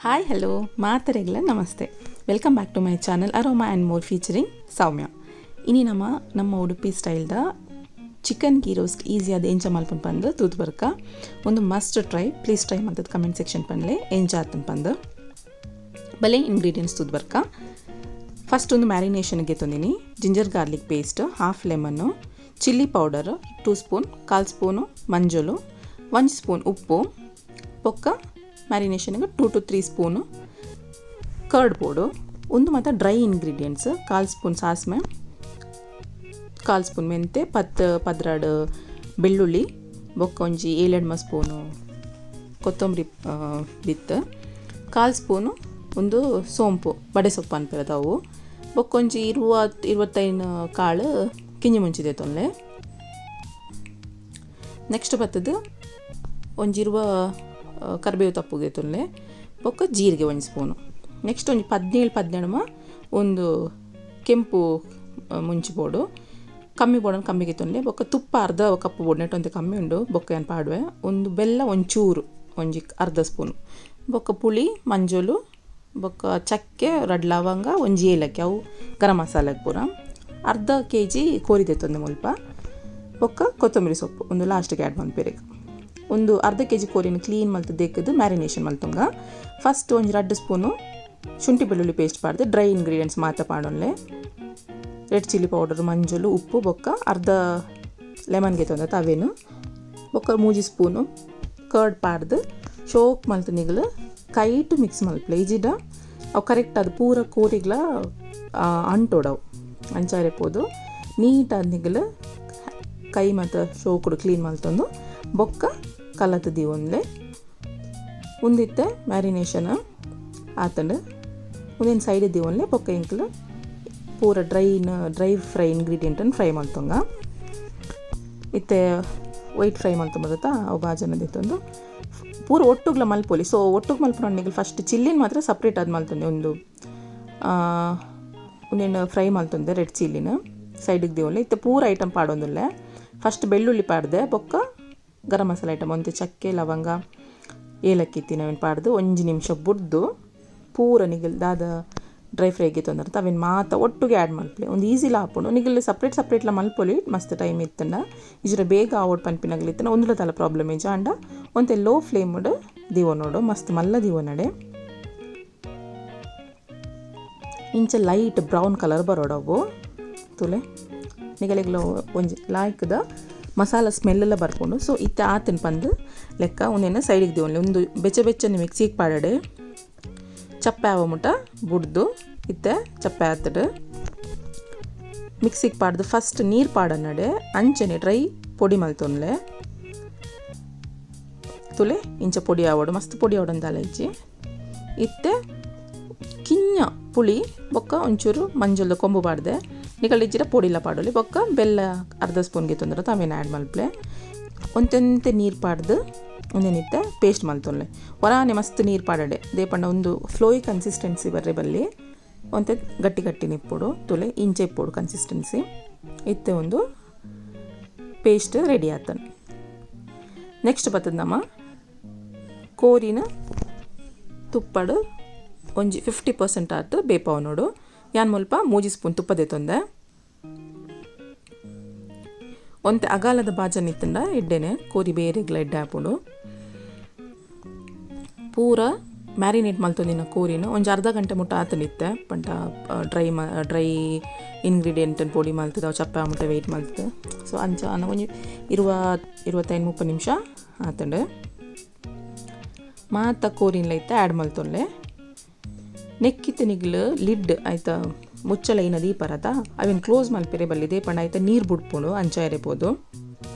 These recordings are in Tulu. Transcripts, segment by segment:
ಹಾಯ್, ಹಲೋ, ಮಾತರೆಗ್ಲ ನಮಸ್ತೆ. Welcome back to my channel Aroma and More featuring Soumya. ಇನಿ ನಮ್ಮ ನಮ್ಮ ಉಡುಪಿ ಸ್ಟೈಲ್ದ ಚಿಕನ್ ಗೀ ರೋಸ್ಟ್ ಈಸಿಯಾದ ಎಂಚ ಮಲ್ಪುನ್ ಪಂದ್ ತೂತ್ ಬರ್ಕ. ಒಂದು ಮಸ್ಟ್ ಟ್ರೈ, ಪ್ಲೀಸ್ ಟ್ರೈ ಮಲ್ತದ್ ಕಮೆಂಟ್ ಸೆಕ್ಷನ್ ಪನ್ಲೆ ಎಂಚ ಆತನ್ ಪಂದ್. ಬಲೆ ಇಂಗ್ರೀಡಿಯೆಂಟ್ಸ್ ತೂತ್ ಬರ್ಕ. ಫಸ್ಟ್ ಒಂದು ಮ್ಯಾರಿನೇಷನ್ಗೆ ತಂದಿನಿ ginger garlic paste, half lemon, chilli powder 2 spoon, ಕಾಲು ಸ್ಪೂನು ಮಂಜುಲು, 1 ಸ್ಪೂನ್ ಉಪ್ಪು, ಬೊಕ್ಕ ಮ್ಯಾರಿನೇಷನ್ಗೆ 2 to 3 spoon curd ಬೋಡು. ಒಂದು ಮತ್ತು ಡ್ರೈ ಇಂಗ್ರೀಡಿಯೆಂಟ್ಸ್, ಕಾಲು ಸ್ಪೂನ್ ಸಾಸಿವೆ, ಕಾಲು ಸ್ಪೂನ್ ಮೆಂತೆ, 10 12 ಬೆಳ್ಳುಳ್ಳಿ, ಬೊಕ್ಕ ಒಂಜಿ 7 ಸ್ಪೂನು ಕೊತ್ತಂಬರಿ ಬಿತ್ತು, ಕಾಲು ಸ್ಪೂನು ಒಂದು ಸೋಂಪು, ಬಡೆ ಸೊಪ್ಪು ಅನ್ಪಿರದವು, ಬೊಕ್ಕ ಒಂಜಿ 20-25 ಕಾಳು ಕಿಂಜಿ ಮುಂಚಿದೆ ತೊಂದರೆ. ನೆಕ್ಸ್ಟ್ ಬತ್ತದು ಒಂಜಿ 20 ಕರಿಬೇವು ತಪ್ಪುಗೆ ತೊಂದರೆ, ಬೊಕ್ಕ ಜೀರಿಗೆ 1 ಸ್ಪೂನು. ನೆಕ್ಸ್ಟ್ ಒಂಜಿ 17-18 ಒಂದು ಕೆಂಪು ಮುಂಚಿ ಬೋಡು, ಕಮ್ಮಿ ಬೋಡನ್ ಕಮ್ಮಿಗೆ ತೊಂದರೆ. ಬೊಕ್ಕ ತುಪ್ಪ ಅರ್ಧ ಕಪ್ಪು ಬೋಡು, ನೆಟ್ಟೊಂತೆ ಕಮ್ಮಿ ಉಂಡು, ಬೊಕ್ಕ ಏನು ಪಾಡುವೆ. ಒಂದು ಬೆಲ್ಲ ಒಂಚೂರು ಒಂಜಿ ಅರ್ಧ ಸ್ಪೂನು, ಬೊಕ್ಕ ಪುಳಿ ಮಂಜುಲು, ಬೊಕ್ಕ ಚಕ್ಕೆ, 2 ಲವಂಗ, ಒಂಜಿ ಏಲಕ್ಕಿ, ಅವು ಗರಂ ಮಸಾಲೆಗೆ ಪೂರ. ಅರ್ಧ ಕೆ ಜಿ ಕೋರಿದೆ ತೊಂದೆ ಮುಲ್ಪ, ಬೊಕ್ಕ ಕೊತ್ತಂಬರಿ ಸೊಪ್ಪು ಒಂದು ಲಾಸ್ಟ್ಗೆ ಆ್ಯಡ್ ಮನ್ಪೆರೆಗ್. ಒಂದು ಅರ್ಧ ಕೆ ಜಿ ಕೋರಿನ ಕ್ಲೀನ್ ಮಲ್ತು ದೇಕದು ಮ್ಯಾರಿನೇಷನ್ ಮಲ್ತುಂಗ. ಫಸ್ಟ್ ಒಂಜಿ 2 ಸ್ಪೂನು ಶುಂಠಿ ಬೆಳ್ಳುಳ್ಳಿ ಪೇಸ್ಟ್ ಪಾಡ್ದು ಡ್ರೈ ಇಂಗ್ರೀಡಿಯೆಂಟ್ಸ್ ಮಾತ ಪಾಡೊನ್ಲೆ. ರೆಡ್ ಚಿಲ್ಲಿ ಪೌಡರ್, ಮಂಜುಲು, ಉಪ್ಪು, ಬೊಕ್ಕ ಅರ್ಧ ಲೆಮನ್ಗೆ ತೊಂದ ಅವೇನು, ಬೊಕ್ಕ 3 ಸ್ಪೂನು ಕರ್ಡ್ ಪಾಡ್ದು ಶೋಕ್ ಮಲ್ತು ನಿಗಲು ಕೈಟು ಮಿಕ್ಸ್ ಮಲ್ಪಲೆ. ಈಜಿಡ ಅವು ಕರೆಕ್ಟ್ ಅದು ಪೂರ ಕೋರಿಗ್ಲ ಅಂಟೋಡವು ಅಂಚಾರೆ ಪೋದು ನೀಟಾದ ನಿಗಲು ಕೈ ಮತ್ತು ಶೋಕುಡು ಕ್ಲೀನ್ ಮಲ್ತೊಂದು ಬೊಕ್ಕ ಕಲತ್ ದೀವೊಂದ್ಲೆ. ಉಂದಿತ್ತೆ ಮ್ಯಾರಿನೇಷನ್ ಆತಂಡು ಒಂದೇನು ಸೈಡ್ ದೀವೊನ್ಲೆ. ಬೊಕ್ಕ ಎಂಕ್ಲು ಪೂರ ಡ್ರೈ ಫ್ರೈ ಇಂಗ್ರೀಡಿಯೆಂಟನ್ನು ಫ್ರೈ ಮಲ್ತೊಂಗ. ಇತ್ತೆ ವೈಟ್ ಫ್ರೈ ಮಲ್ತೊಂಬತ್ತ ಅವು ಬಾಜನ ದಿತ್ತೊಂದು ಪೂರ ಒಟ್ಟುಗ್ಲ ಮಲ್ಪೊಲಿ. ಸೊ ಒಟ್ಟುಗ್ ಮಲ್ಪುನ ಫಸ್ಟ್ ಚಿಲ್ಲಿನ ಮಾತ್ರ ಸಪ್ರೇಟ್ ಅದು ಮಲ್ತೊಂದೆ, ಒಂದು ಒಂದೇನು ಫ್ರೈ ಮಲ್ತೊಂದೆ ರೆಡ್ ಚಿಲ್ಲಿನ ಸೈಡಿಗೆ ದೀವೊನ್ಲೆ. ಇತ್ತೆ ಪೂರ ಐಟಮ್ ಪಾಡೊಂದುಲ್ಲೆ. ಫಸ್ಟ್ ಬೆಳ್ಳುಳ್ಳಿ ಪಾಡ್ದೆ, ಬೊಕ್ಕ ಗರಂ ಮಸಾಲೆ ಐಟಮ್ ಒಂತೆ ಚಕ್ಕೆ, ಲವಂಗ, ಏಲಕ್ಕಿ ತಿನ್ನವೇನು ಪಾಡ್ದು ಒಂಜಿ ನಿಮಿಷ ಬುಡ್ದು ಪೂರ ನಿಗಲ್ ದಾದ ಡ್ರೈ ಫ್ರೈಗೆ ತೊಂದರೆ ಅವೇನು ಮಾತ ಒಟ್ಟುಗೆ ಆ್ಯಡ್ ಮಲ್ಪಲೆ. ಒಂದು ಈಸಿಲ ಆಪುಂಡು. ನಿಗಲ್ ಸಪ್ರೇಟ್ ಸಪ್ರೇಟ್ಲ ಮಲ್ಪೊಲಿ ಮಸ್ತ್ ಟೈಮ್ ಇತ್ತಂಡ. ಇಜ್ರ ಬೇಗ ಆವೊಡು ಪನ್ಪಿನಗಲ್ ಇತ್ತಂಡ ಒಂದುಲ ತಲ ಪ್ರಾಬ್ಲಮ್ ಇಜ್ಜ. ಅಂಡ ಒಂತೆ ಲೋ ಫ್ಲೇಮ್ಡ್ ದೀವೊನೋಡು, ಮಸ್ತ್ ಮಲ್ಲ ದೀವೊನಡೆ. ಇಂಚ ಲೈಟ್ ಬ್ರೌನ್ ಕಲರ್ ಬರೋಡವು ತುಲೆ ನಿಗಲಿಗ್ಲ ಒಂಜಿ ಲಾಯ್ಕದ ಮಸಾಲ ಸ್ಮೆಲ್ಲೆಲ್ಲ ಬರ್ಪುಂಡು. ಸೊ ಇತ್ತೆ ಆತನ ಪಂದು ಲೆಕ್ಕ ಒಂದೇನ ಸೈಡಿಗೆ ದೀವೊನ್ಲೆ. ಒಂದು ಬೆಚ್ಚ ಬೆಚ್ಚನೆ ಮಿಕ್ಸಿಗೆ ಪಾಡಡೆ ಚಪ್ಪೆ ಆವ ಮುಟ ಬುಡ್ದು ಇತ್ತೆ ಚಪ್ಪೆ ಆತಡು ಮಿಕ್ಸಿಗೆ ಪಾಡ್ದು ಫಸ್ಟ್ ನೀರು ಪಾಡನ್ನಡೆ ಅಂಚನೆ ಡ್ರೈ ಪೊಡಿ ಮಲ್ತೊನ್ಲೆ. ತುಲೆ ಇಂಚ ಪೊಡಿ ಆವಡು, ಮಸ್ತ್ ಪೊಡಿ ಆವಡಂದಾಲ ಇಜ್ಜಿ. ಇತ್ತೆ ಕಿಂಜ ಪುಳಿ ಬೊಕ್ಕ ಒಂಚೂರು ಮಂಜುಲ್ದ ಕೊಂಬು ಪಾಡ್ದೆ, ನಿಕಲ್ ಇಜ್ಜಿಡ ಪೊಡಿಲ ಪಾಡೊಲಿ. ಬೊಕ್ಕ ಬೆಲ್ಲ ಅರ್ಧ ಸ್ಪೂನ್ಗೆ ತೊಂದರೆ ಅವೇನು ಆ್ಯಡ್ ಮಲ್ಪಲೆ. ಒಂತೆಂತೆ ನೀರು ಪಾಡ್ದು ಒಂದೇನಿತ್ತೆ ಪೇಸ್ಟ್ ಮಲ್ತೊನ್ಲೆ. ಹೊರಾನೆ ಮಸ್ತ್ ನೀರು ಪಾಡಡೆ ದೇಪಂಡ ಒಂದು ಫ್ಲೋಯಿ ಕನ್ಸಿಸ್ಟೆನ್ಸಿ ಬರ್ರೆ ಬಲ್ಲಿ, ಒಂತೆ ಗಟ್ಟಿ ಗಟ್ಟಿ ನಿಪ್ಪೊಡು ತುಲೆ ಇಂಚೆ ಇಪ್ಪೊಡು ಕನ್ಸಿಸ್ಟೆನ್ಸಿ. ಇತ್ತೆ ಒಂದು ಪೇಸ್ಟ್ ರೆಡಿ ಆತನ. ನೆಕ್ಸ್ಟ್ ಬರ್ತದೆ ನಮ್ಮ ಕೋರಿನ ತುಪ್ಪಡು ಒಂಜಿ 50% ಆತು ಬೇಪಾವ್ ನೋಡು. ಯಾನ್ ಮುಲ್ಪ 3 ಸ್ಪೂನ್ ತುಪ್ಪ ದೇತೊಂದೆ. ಒಂತೆ ಅಗಾಲದ ಬಾಜನ್ ಇತ್ತಂಡ ಎಡ್ಡೆನೆ ಕೋರಿ ಬೇರೆಗ್ಲ ಎಡ್ಡೆ ಆಪುಂಡು. ಪೂರ ಮ್ಯಾರಿನೇಟ್ ಮಲ್ತೊಂದಿನ ಕೋರಿನ ಒಂಜಿ ಅರ್ಧ ಗಂಟೆ ಮುಟ್ಟ ಆತನಿತ್ತೆ ಪಂಟ ಡ್ರೈ ಡ್ರೈ ಇಂಗ್ರೀಡಿಯೆಂಟ್ ಪೊಡಿ ಮಲ್ತದ ಅವು ಚಪ್ಪೆ ಮುಟ್ಟ ವೆಯ್ಟ್ ಮಲ್ತದೆ. ಸೊ ಅಂಚ ಒಂಜಿ 20-25-30 ನಿಮಿಷ ಆತಂಡು. ಮಾತ ಕೋರಿನ್ಲ ಇತ್ತೆ ಆ್ಯಡ್ ಮಲ್ತೊನ್ಲೆ. ನೆಕ್ಕಿತ್ತ ನಿಗ್ಲು ಲಿಡ್ ಆಯ್ತಾ ಮುಚ್ಚಲ ಏನ ದೀಪರತ ಅವೇನು ಕ್ಲೋಸ್ ಮಲ್ಪೆರೆ ಬಲ್ಲಿದೆ ಪಂಡ ಆಯ್ತಾ ನೀರು ಬುಡ್ಪುಂಡು ಅಂಚ ಇರಬಹುದು.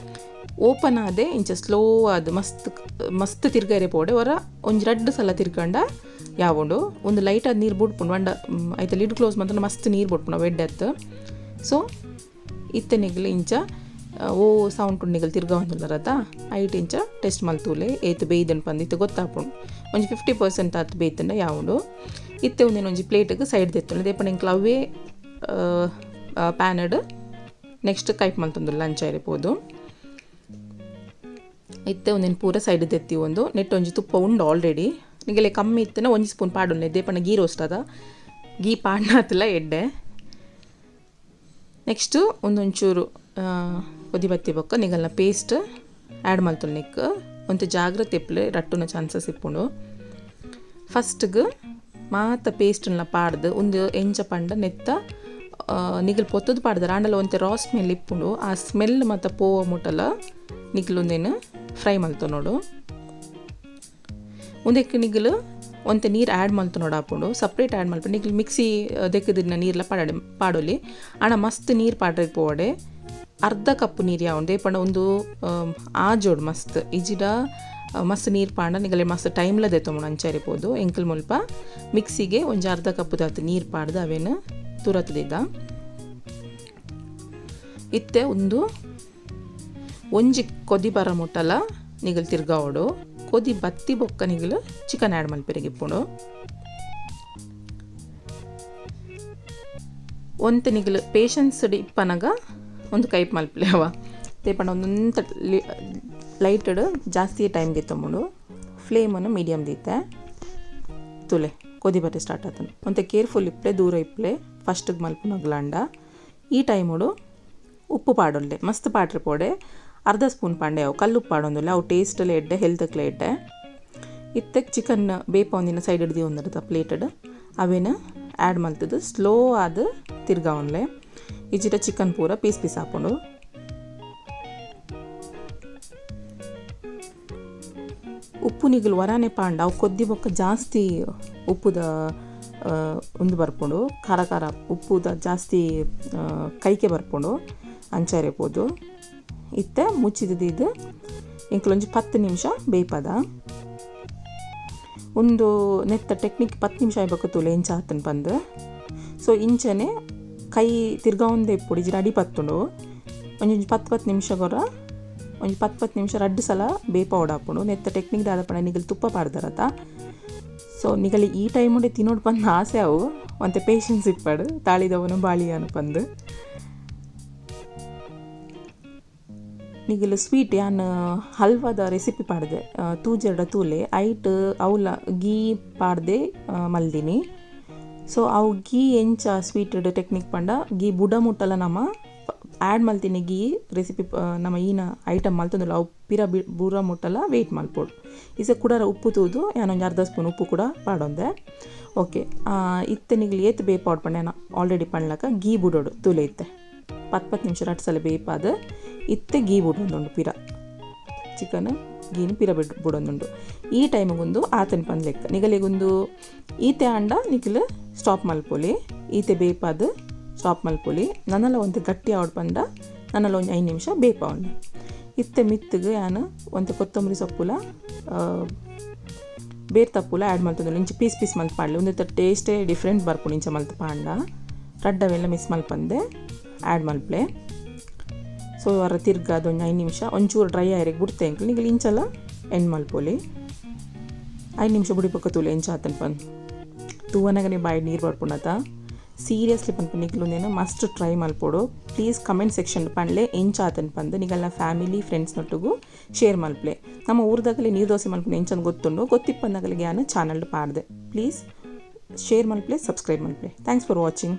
ಓಪನ್ ಆದೆ ಇಂಚ ಸ್ಲೋ ಅದು ಮಸ್ತ್ ಮಸ್ತ್ ತಿರ್ಗರೆ ಪೋಡೆ ಹೊರ ಒಂಜಿ 2 ಸಲ ತಿರ್ಗಂಡ ಯಾವುಂಡು ಒಂದು ಲೈಟ್ ಅದು ನೀರು ಬುಡ್ಪುಂಡು వంಡ ಆಯ್ತಾ ಲಿಡ್ ಕ್ಲೋಸ್ ಮಂತಂಡ ಮಸ್ತ್ ನೀರು ಬುಡ್ಪುಂಡು ಅವು ಎಡ್ಡೆ. ಸೊ ಇತ್ತೆ ನಿಗ್ಲು ಇಂಚ ಓ ಸೌಂಡ್ ನಿಗಲ್ ತಿರ್ಗ ಒಂದುಲ್ಲರತ ಐಟ್ ಇಂಚ ಟೆಸ್ಟ್ ಮಲ್ತೂಲೆ ಏತು ಬೇಯ್ದನ್ ಪಂದು ಇತ್ತೆ ಗೊತ್ತಾಪುಂಡು. ಒಂಜಿ 50% ಆತು ಬೇಯ್ತಂಡ ಯಾವುಂಡು. ಇತ್ತೆ ಒಂದೇನು ಒಂಜಿ ಪ್ಲೇಟಿಗೆ ಸೈಡ್ ದೆತ್ತುಂಡು ದೇಪಂಡ ಎಂಕ್ಲ ಅವೇ ಪ್ಯಾನಡ್ ನೆಕ್ಸ್ಟ್ ಕೈಪ್ ಮಲ್ತೊಂದುಲ್ಲ ಅಂಚ ಇರ್ಬೋದು. ಇತ್ತೆ ಒಂದೇನು ಪೂರ ಸೈಡ್ ದೆತ್ತಿ ಒಂದು ನೆಟ್ ಒಂಜಿ ತುಪ್ಪ ಉಂಡು ಆಲ್ರೆಡಿ. ನಿಗಲೆ ಕಮ್ಮಿ ಇತ್ತನ 1 ಸ್ಪೂನ್ ಪಾಡೊನ್ಲೆ ದೇಪಣ್ಣ ಗೀ ರೋಸ್ಟ್ ಅದ ಗೀ ಪಾಡ್ನಾತಲ ಎಡ್ಡೆ. ನೆಕ್ಸ್ಟು ಒಂದೊಂಚೂರು ಕೊದಿ ಬತ್ತಿ ಬೊಕ್ಕ ನಿಗಲ್ನ ಪೇಸ್ಟ್ ಆ್ಯಡ್ ಮಲ್ತೊನ್ನಿಕ್ ಒಂತೆ ಜಾಗ್ರತೆ ಇಪ್ಪಲೆ ರಟ್ಟುನ ಚಾನ್ಸಸ್ ಇಪ್ಪುಂಡು. ಫಸ್ಟ್ಗೆ ಮಾತ ಪೇಸ್ಟನ್ನ ಪಾಡ್ದು ಒಂದು ಎಂಚ ಪಂಡ ನೆತ್ತ ನಿಗಲ್ ಪೊತ್ತದು ಪಾಡ್ದಾರ ಆಂಡಲ ಒಂತೆ ರಾ ಸ್ಮೆಲ್ ಇಪ್ಪುಂಡು. ಆ ಸ್ಮೆಲ್ ಮತ್ತು ಪೋವ ಮುಟ್ಟಲ ನಿಗಲ್ ಒಂದೇನು ಫ್ರೈ ಮಲ್ತೊನೋಡು. ಒಂದಕ್ಕೆ ನಿಗಲು ಒಂತೆ ನೀರು ಆ್ಯಡ್ ಮಲ್ತೊನೋಡು ಆಪುಂಡು. ಸಪ್ರೇಟ್ ಆ್ಯಡ್ ಮಲ್ಪು ನಿಗಲ್ ಮಿಕ್ಸಿ ದೆಕ್ಕದಿನ ನೀರ್ಲ ಪಾಡೊಲಿ ಆಂಡ ಮಸ್ತ್ ನೀರು ಪಾಡ್ರೆ ಪೋವಡೆ. ಅರ್ಧ ಕಪ್ ನೀರು ಯಾವುಂಡು ದೇಪಂಡ ಒಂದು ಆಜೋಡು ಮಸ್ತ್ ಇಜಿಡ ಮಸ್ತ್ ನೀರು ಪಾಂಡ ನಿಗಲೆ ಮಸ್ತ್ ಟೈಮ್ಲ ದೆತ್ತೊಂಬುಡು ಅಂಚಾರಿಪೋದು. ಎಂಕಲ್ ಮುಲ್ಪ ಮಿಕ್ಸಿಗೆ ಒಂಜಿ ಅರ್ಧ ಕಪ್ ದಾತ್ ನೀರು ಪಾಡ್ದು ಅವೇನು ತುರತದಿದ್ದ. ಇತ್ತೆ ಒಂದು ಒಂಜಿ ಕೊದಿ ಬರ ಮುಟ್ಟಲ ನಿಗಲ್ ತಿರ್ಗಾವಡು. ಕೊದಿ ಬತ್ತಿ ಬೊಕ್ಕ ನಿಗಲು ಚಿಕನ್ ಆ್ಯಡ್ ಮಲ್ಪೆರೆಗ್ ಇಪ್ಪುಂಡು. ಒಂತೆ ನಿಗಲು ಪೇಷನ್ಸ್ ಇಪ್ಪನಗ ಒಂದು ಕೈಪ್ ಮಲ್ಪಲೆ ಅವ ತೇಪಂಡ ಒಂದೊಂತ ಲೈಟಡ್ ಜಾಸ್ತಿ ಟೈಮ್ ದೀತೊಂಬುಂಡು. ಫ್ಲೇಮನ್ನು ಮೀಡಿಯಮ್ ದೀತೆ ತುಲೆ ಕೊದಿ ಬಟ್ಟೆ ಸ್ಟಾರ್ಟ್ ಆತನು. ಒಂತೆ ಕೇರ್ಫುಲ್ ಇಪ್ಪಲೆ ದೂರ ಇಪ್ಪಲೆ ಫಸ್ಟಿಗೆ ಮಲ್ಪುನಗ್ಲಾಂಡ. ಈ ಟೈಮುಡು ಉಪ್ಪು ಪಾಡೊಲ್ಲೆ ಮಸ್ತ್ ಪಾಡ್ರೆ ಪೋಡೆ ಅರ್ಧ ಸ್ಪೂನ್ ಪಾಂಡೆ ಅವು ಕಲ್ಲುಪ್ಪು ಪಾಡೊಂದುಲ್ಲ ಅವು ಟೇಸ್ಟಲ್ಲಿ ಎಡ್ಡೆ ಹೆಲ್ತ್ಕ್ಲೆ ಎಡ್ಡೆ. ಇತ್ತೆ ಚಿಕನ್ ಬೇಪ ಒಂದಿನ ಸೈಡ್ ಹಿಡ್ದು ಒಂದಿರ್ತ ಪ್ಲೇಟಡ್ ಅವೇನು ಆ್ಯಡ್ ಮಲ್ತದ್ದು ಸ್ಲೋ ಆದ ತಿರ್ಗಾವನ್ಲೆ. ಇಜಿಟ ಚಿಕನ್ ಪೂರ ಪೀಸ್ ಪೀಸ್ ಹಾಕೊಂಡು ಉಪ್ಪು ನಿಗಲು ವರಾನೆ ಪಾಂಡ ಅವು ಕೊದ್ದಿ ಬೊಕ್ಕ ಜಾಸ್ತಿ ಉಪ್ಪುದ ಉಂದು ಬರ್ಪುಂಡು. ಖಾರ ಖಾರ ಉಪ್ಪುದ ಜಾಸ್ತಿ ಕೈಕೆ ಬರ್ಪುಂಡು ಅಂಚಾರಿಪೋದು. ಇತ್ತೆ ಮುಚ್ಚಿದ್ದು ಎಂಕಲೊಂಜಿ 10 ನಿಮಿಷ ಬೇಪದ. ಒಂದು ನೆತ್ತ ಟೆಕ್ನಿಕ್ 10 ನಿಮಿಷ ಆಯ್ಬೇಕು ತೂಲೆ ಇಂಚ ಆತನ್ ಪಂದು. ಸೊ ಇಂಚನೆ ಕೈ ತಿರ್ಗಾವಂದೇ ಇಪ್ಪುಡು ಇಜಿಡ ಅಡಿ ಪತ್ತುಂಡು. ಒಂಜೊಂಜಿ 10 ನಿಮಿಷ ಗೊರ ಒಂಜಿ 10 ನಿಮಿಷ ರಡ್ಡು ಸಲ ಬೇಪ ಓಡಾಪುಂಡು. ನೆತ್ತ ಟೆಕ್ನಿಕ್ ದಾದಪಂಡ ನಿಗಲ್ ತುಪ್ಪ ಪಾಡ್ದಾರತ. ಸೊ ನಿಗಲಿ ಈ ಟೈಮುಡೆ ತಿನ್ನೋಡು ಪಂದು ಆಸೆ ಅವು ಒಂತೆ ಪೇಷನ್ಸ್ ಇಪ್ಪಾಡು ತಾಳಿದವನು ಬಾಳಿಯಾನು ಪಂದು. ನಿಗಲು ಸ್ವೀಟ್ ಯಾನ್ ಹಲ್ವಾದ ರೆಸಿಪಿ ಪಾಡ್ದೆ ತೂಜೆರಡ ತೂಲೆ ಐಟ್ ಅವಲ ಗೀ ಪಾಡ್ದೆ ಮಲ್ದಿನಿ. ಸೊ ಅವು ಗೀ ಎಂಚ ಸ್ವೀಟ್ ಟೆಕ್ನಿಕ್ ಪಂಡ ಗೀ ಬುಡ ಮುಟ್ಟಲ ನಮ ಆ್ಯಡ್ ಮಲ್ತಿನಿ ಗೀ ರೆಸಿಪಿ ನಮ್ಮ ಈನ ಐಟಮ್ ಮಲ್ತೊಂದುಲ್ಲ ಅವು ಪಿರ ಬುಡ ಮುಟ್ಟಲ ವೆಯ್ಟ್ ಮಲ್ಪೊಡು. ಇಸ ಕುಡರ ಉಪ್ಪು ತೂದು ಯಾನೊಂಜಿ ಅರ್ಧ ಸ್ಪೂನ್ ಉಪ್ಪು ಕೂಡ ಪಾಡೊಂದೆ. ಓಕೆ ಇತ್ತೆ ನಿಗಲು ಏತ್ ಬೇಪಾಡ್ ಪಂಡ ಯಾನ್ ಆಲ್ರೆಡಿ ಪಂಡ್ಲಕ ಗೀ ಬುಡೋಡು ತೂಲೆ ಇತ್ತೆ 10 ನಿಮಿಷ ರಡ್ಡು ಸಲ ಬೇಪಾದ ಇತ್ತೆ ಗೀ ಬುಡೊಂದುಂಡು ಪಿರ ಚಿಕನ್ ಗೀನು ಪಿರ ಬುಡೊಂದುಂಡು. ಈ ಟೈಮಿಗೊಂದು ಆತನ ಪಂದ್ ಲೆಕ್ಕ ನಿಗಲಿಗೊಂದು ಈತೆ ಆಂಡ ನಿಗಲು ಸ್ಟಾಪ್ ಮಲ್ಪೊಲಿ. ಈತೆ ಬೇಪಾದ ಸ್ಟಾಪ್ ಮಲ್ಪೊಲಿ. ನನ್ನಲ್ಲ ಒಂತೆ ಗಟ್ಟಿ ಆವಡ್ ಪಂಡ ನನ್ನಲ್ಲ ಒಂಜಿ 5 ನಿಮಿಷ ಬೇಪಾವೊಂಡು. ಇತ್ತೆ ಮಿತ್ತುಗು ಯಾನ್ ಒಂತೆ ಕೊತ್ತಂಬರಿ ಸೊಪ್ಪುಲ ಬೇರ್ ತಪ್ಪುಲ ಆ್ಯಡ್ ಮಲ್ತೊಂದುಲ್ಲ. ಇಂಚ ಪೀಸ್ ಪೀಸ್ ಮಲ್ತ್ ಪಾಡ್ಲೆ ಒಂದೆತ್ತ ಟೇಸ್ಟೇ ಡಿಫ್ರೆಂಟ್ ಬರ್ಪುಂಡು ಇಂಚ ಮಲ್ತ್ ಪಾಂಡ. ರಡ್ಡವೆಲ್ಲ ಮಿಸ್ ಮಲ್ಪಂದೆ ಆ್ಯಡ್ ಮಲ್ಪಲೆ. ಸೊ ಅವರ ತಿರ್ಗಾದ ಒಂಜಿ 5 ನಿಮಿಷ ಒಂಚೂರು ಡ್ರೈ ಆಯ್ರೆಗ್ ಬುಡ್ತೆ ಎಂಕಲ್ ನಿಗಲ್ ಇಂಚಲ ಎಂಡ್ ಮಲ್ಪೊಲಿ. 5 ನಿಮಿಷ ಬುಡಿ ಪಕ್ಕ ತೂಲೆ ಎಂಚ ಆತನ್ ಪಂದ್ ತೂವನಗನೆ ಬಾಯಿ ನೀರು ಬರ್ಪುಂಡತ. ಸೀರಿಯಸ್ಲಿ ಪನ್ಪು ನಿಗಲು ಮಸ್ಟ್ ಟ್ರೈ ಮಲ್ಪೊಡು. Please comment section ಪಂಡ್ಲೆ ಎಂಚ ಆತನ್ ಪಂದ್ ನಿಗಲ್ನ ಫ್ಯಾಮಿಲಿ ಫ್ರೆಂಡ್ಸ್ನೊಟ್ಟಿಗೂ ಶೇರ್ ಮಲ್ಪಲೆ. ನಮ್ಮ ಊರ್ದಾಗಲಿ ನೀರು ದೋಸೆ ಮಲ್ಪುನ ಎಂಚಂದ್ ಗೊತ್ತುಂಡು ಗೊತ್ತಿಪ್ಪಂದಾಗಲಿ ಯಾನ್ ಚಾನಲ್ ಪಾಡ್ದೆ. ಪ್ಲೀಸ್ ಶೇರ್ ಮಲ್ಪಲೆ, ಸಬ್ಸ್ಕ್ರೈಬ್ ಮಲ್ಪಲೆ. Thanks for watching.